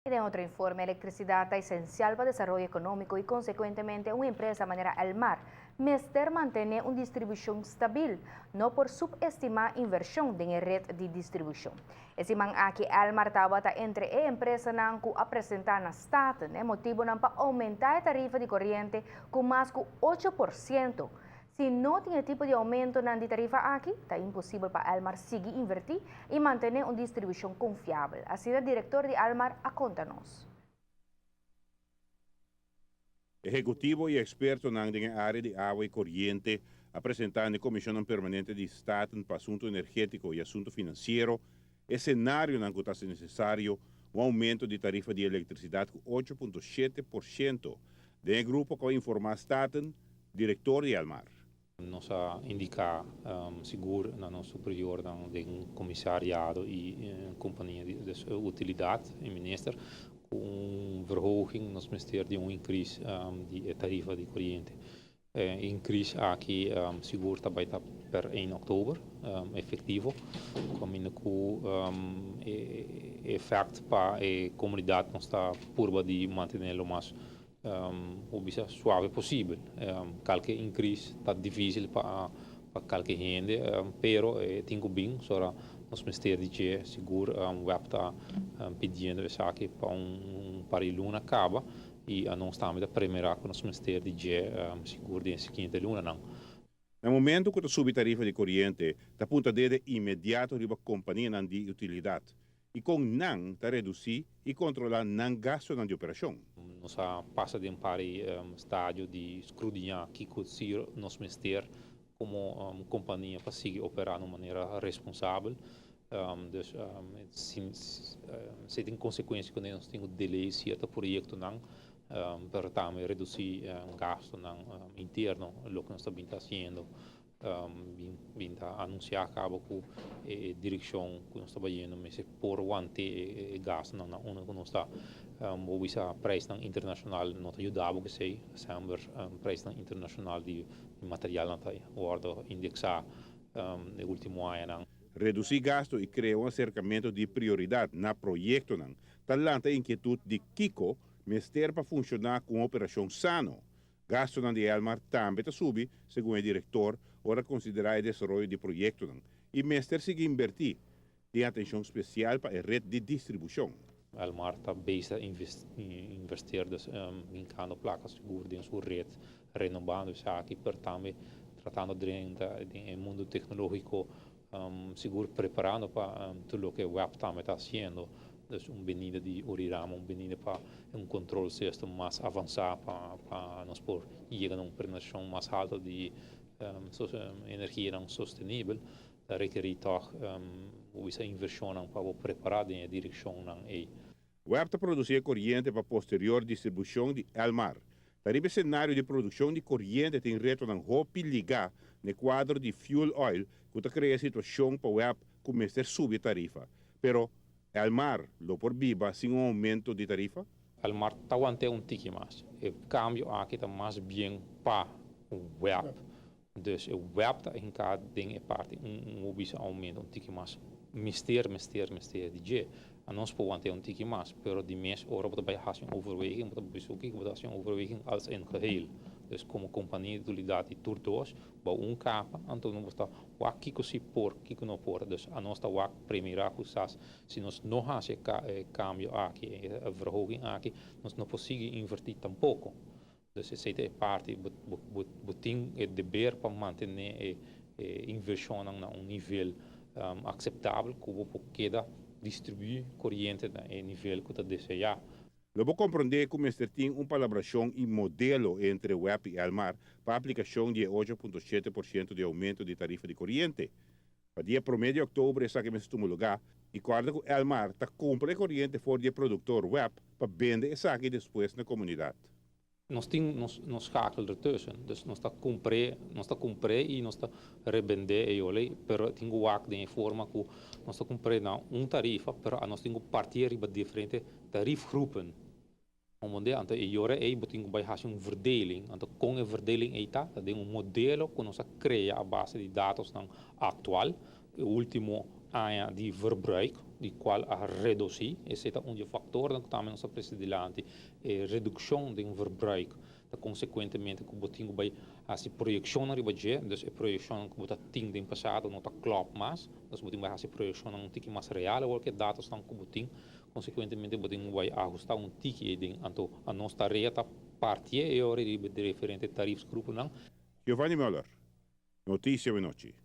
Y den otro informe, electricidad ta esencial pa desaroyo economico y consecuentemente un empresa manera Elmar mester mantene un distribucion stabil, no por subestima inversion den e red di distribucion. E siman aki Elmar tabata entre e empresanan cu a presenta na Staten e motibonan pa aumenta e tarifa di coriente cu mas cu 8%. Si no tin e tipo di aumentonan di tarifa aki, ta imposibel pa Elmar sigui inverti y mantene un distribucion confiabel. Asina director di Elmar a conta nos. Ehecutivo y expertonan den area di awa y coriente a presenta na Comision Permanente di Staten pa Asunto Energetico y Asunto Financiero e scenarionan cu ta necesario un aumento di tarifa di electricidad cu 8.7%. Den grupo cu a informa Staten, director di Elmar. Nos a indica sigur na nos superior di comisariado y compania di utilidad y minister un verhoging, nos mester di un increase di tarifa di coriente. Increase aki sigur tambe ta per 1 oktober efectivo, como cu effect pa e comunidad nos ta purba di mantene lo mas suave posibel. Cualke increase ta dificil pa cualke hende, pero tin cu bin, so nos mester di sigur WEB ta pidiendo esaki pa un par di luna caba y nos tambe ta premira cu nos mester di sigur den siguiente lunanan. Na momento cu subi tarifa di coriente, ta punta dede inmediato riba compania di utilidad. Y con nan ta reduci y controla nan gasto di operacion. Nos a pasa den un par di stadio di scrutinia cu si nos mester como compania pa sigui opera di un manera responsabel. Dus si tin consecuencia cu nos tin delay cierto proyectonan, pero tambe reduci gastonan interno, loke nos tambe ta haciendo. Bin ta anuncia caba cu e direccion cu nos ta bayendo mester por wanta e gastonan na unda cu nos ta. E prijsnan internacional no ta yuda cu esey semper prijsnan internacional di material ta wordo indexa den ultimo aña. Reduci gasto y crea un acercamento di prioridad na proyectonan. Ta lanta inkietud di kico mester pa funciona cu un operacion sano. Gastonan di Elmar tambe ta subi, segun e director, ora considera e desaroyo di proyectonan. Y mester sigui inverti. Tin atencion special pa e red di distribucion. Elmar ta bezig investi dus hincando placa sigur den su red, renovando esaki, pero tambe tratando den e mundo tecnologico, sigur preparando pa tur loke WEB tambe ta haciendo. Dus un benida di Urirama, un benida pa un control system mas avansa pa nos por yega na un penetracion mas halto di energia sostenibel, ta rekeri toch e inversion pa prepara den direccion ey. WEB ta produci coriente pa posterior distribucion di Elmar. Riba scenario di produccion di coriente tin retonan hopi liga na cuadro di fuel oil cu ta crea situacion pa WEB cuminsa subi tarifa. Pero Elmar lo por biba sin un aumento di tarifa? Elmar ta wanta un tiki mas. E cambio aki ta mas bien pa WEB. Dus e WEB ta hinca den e parti un aumento un tiki mas. Mester, mester, mester di dje. Nos por wanta un tiki mas, pero di mes ora bo ta bay haci un overweging, bo ta bezoeken, bo ta haci un overweging als een geheel. Dus como compania di utilidad y tur dos, ba un capa, anto nos ta wak kiko si por, kiko no por. Dus nos ta wak premira cu si nos no haci cambio aki, verhoging aki, nos no por sigui inverti tampoco. Dus esey ta parti, bo tin e deber pa mantene e inversion na un nivel aceptabel, cu bo por keda distribui coriente na e nivel cu ta desea. Lo bo comprende cu mester tin un palabracion y modelo entre WEB y Elmar pa aplicacion di 8.7% di aumento di tarifa di coriente. Pa dia 1 di october esaki mester tuma luga y corda cu Elmar ta cumpra coriente for di productor WEB pa bende esaki despues na comunidad. Nos tin nos schakel ertussen. Dus nos ta cumpra y nos ta rebende e olie, pero tin cu wak den forma cu nos ta cumpra na un tarifa, pero nos tin cu parti riba diferente tariefgroepen. Omdat anto e ora ey bo tin cu bay haci un verdeling, anto con e verdeling ey ta den un modelo cu nos a crea a base di datonan actual, e ultimo aña di verbruik. Di cual a reduci, esey ta un di e factornan cu tambe nos a trece dilanti, e reduccion den verbruik ta consecuentemente cu bo tin cu bay haci proyeccionnan riba dje, dus e proyeccionnan cu bo ta tin den pasado no ta klop mas, dus bo tin bay haci proyeccionnan un tiki mas real awor cu e datosnan cu bo tin, consecuentemente bo tin cu bay ahusta un tiki eyden, anto a nos tarea ta partie e ora riba diferente tariefsgroepennan. Giovanni Muller, Noticia Menochi.